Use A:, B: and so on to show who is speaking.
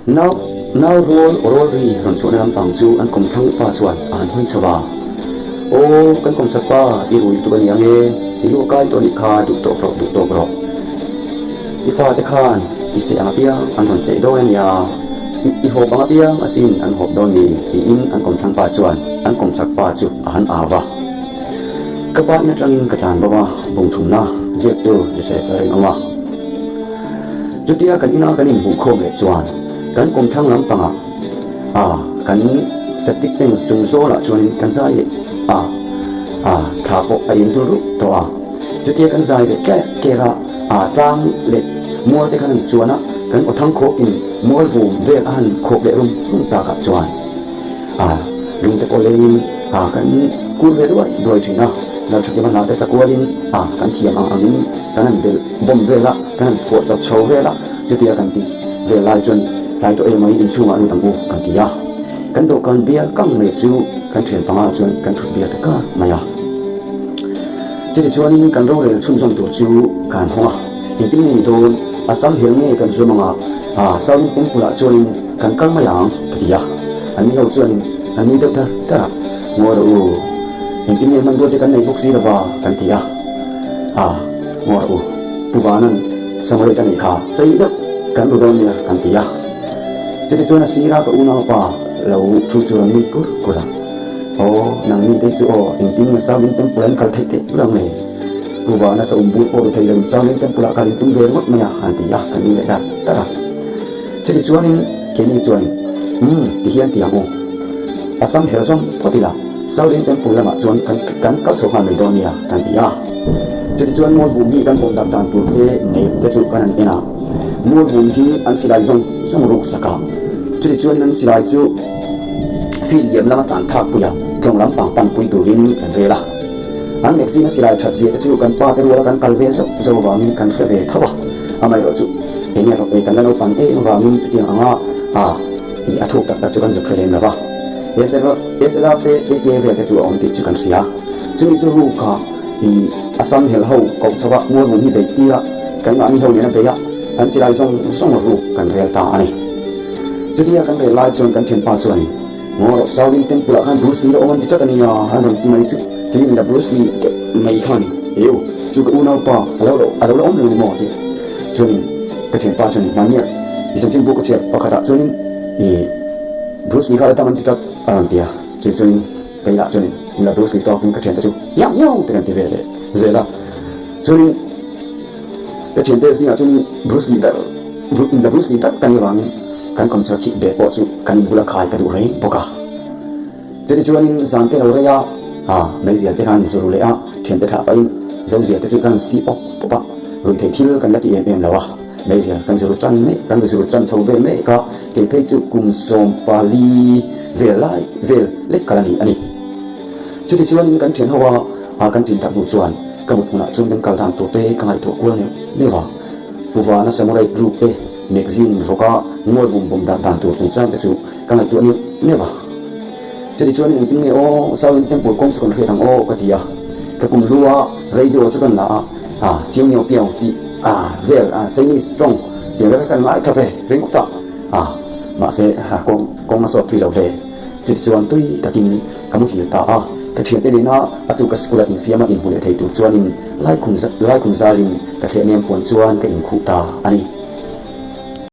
A: Nau nau rual aw rawl ri rawn chhuahna lampang chu an kawmthlang pa chuan a han hawi chho va. Aw, kan kawmchak pa, i rui lutuk a ni ang e, i lu a kai tawh nih kha, duh tawk rawh, duh tawk rawh. I fate khan i seh ang apiang an rawn seh dawn a nia, i i hawp ang apiang asin an hawp dawn ni, tiin an kawmthlang pa chuan an kawmchak pa chu a han au va. Ka pa in atangin ka tlan bo a, bungthumna ziaktu Joseph a rinawm a. Chutia kan ina kan inhmuhkhawm leh chuan kan kawmthlang lampangah a kan septic tank chung zawnah chuanin kan zai leh a, a thla pawh a in dul ruih tawh a. Chutia kan zai leh ker ker a, a tlang leh mual te khan an chuan a, kan aw thang khawkin mual vum vel a han khawk leh rum rum takah chuan a lung te pawh lengin a kan kur ve duai duai thin a, Lalthakima hna te sakualin a kan thiam ang angin kan han belh bawm vel a. Kan han phuah chawp chho vel a, chutia kan tih vel lai chuan tlai tawh emai inchhungah lut ang u kan ti a. Kan dawhkan bial kang mai chu kan thian panga chuan kan thut bial ta kar mai a. Chuti chuanin kan rorel chhunzawm tur chu kan hawng a, engtin nge ni dawn, a sam hel nge kan zuam anga Shaolin Temple ah chuanin kan kal mai ang ka ti a. An ni ho chuanin an nui deuh tar tar a, Ngawi rawh u, engtin nge hmanrua te kan nei bawk si lova kan ti a, ngawi rawh u. Pu Vanan Samuel ka nih kha sei deuh kan ru dawn nia kan ti a. Chutichuan a sira ka unaupa lo thu chu rawn nui kur kur a. Aw, nangni te chu aw, engtin nge Shaolin Temple an kal theih teh rang le? Pu Vana sa um bur pawh ru thei loin Shaolin Temple ah kal in tum ve ringawt mai a han ti a, kan nui leh dar dar a. Chutichuanin keini chuanin, Umm, tihian ti ang u. A sam her zawm phawt ila. Shaolin Temple lamah chuan kan kan kal chho nghal mai dawn nia kan ti a. Chutichuan Mualvum hi kan bawm dak dan tur te map te chu kan han en a. Mualvum hi an silai zawng zawng ruk sak a. Chutichuanin an silai chu field liam lama tlan thak pui a, tlawng lampang pan pui turin kan rel a. An magazine a silai that zia te chu kan pa te ruala kan kal ve zauh zauh avangin kan hre ve tho a. Amaherawh chu enge rawh kan la naupang em avangin chutiang anga a i a thuk tak tak chu kan zuk hre lem lo va. SLR te AK vel te chu a awm tih chu kan hria. Chumi chu ruk a i Assam helh ho koh chho a Mualvum hi beih tir a, kan mahni ho nen a beih a, kan silai zawng zawng ruk kan rel ta a ni. Chutia kan rel lai chuan kan thianpa chuanin, Ngaw rawh Shaolin Temple ah khan Bruce Lee a awm an ti tlat a nia, an rawn ti mai chu. Kei la Bruce Lee teh mai khan eu chu ka unaupa a lo a lo la awm reng ni maw tih chuanin ka thianpa chuanin hmannia i chanchinbu ka chhiar pakhatah chuanin i Bruce Lee kha la dam an ti tlat a rawn ti a, chu chuanin kei lah chuanin in la Bruce Lee tawkin ka thiante chu miau miau te kan ti ve leh vel a, chuanin ka thiante zingah chuanin Bruce Lee ber in la Bruce Lee ber ka nih avangin kan concert hi be pawh chu kan inbula khai ka duh reng bawk a. Chuti chuanin zan te lo rei a, a meizial te khan zu ru leh a, thiante thlah pahin zozial te chu kan si pawp pawp a, ruihtheih thil kan la ti em em lo a. Meizial kan zuru chan mek, kan zuru chan chho ve mek a, kei phei chu kum 14 vel lai vel lek kal a ni a ni. Chuti chuanin kan thian ho a, a kan tin tak hnu chuan ka mut hmunah chuan kan kal dan tur te ka ngaihtuah kual neuh neuh a. Pu Vana Samurai group te magazine rawka ngawi vum bawm dan dan tur chungchang te chu ka ngaihtuah neuh neuh a. Chuti chuan engtin nge aw Shaolin Temple kawng chu kan hriat ang aw ka ti a, ka kum lu a radio chu kan la a, a chiang nio piau tih a vel a Chinese tawng tiang vek a kan ngai tha ve ringawt a, a mahse a kawng kawng a sawt thui lo hle. Chuti chuan tui takin ka muhil ta a, ka thiante nena a tu ka school a infiam a inhmu leh thei tur chuanin laikhum laikhum zalin ka thehnem puan chuan ka inkhuh ta a ni.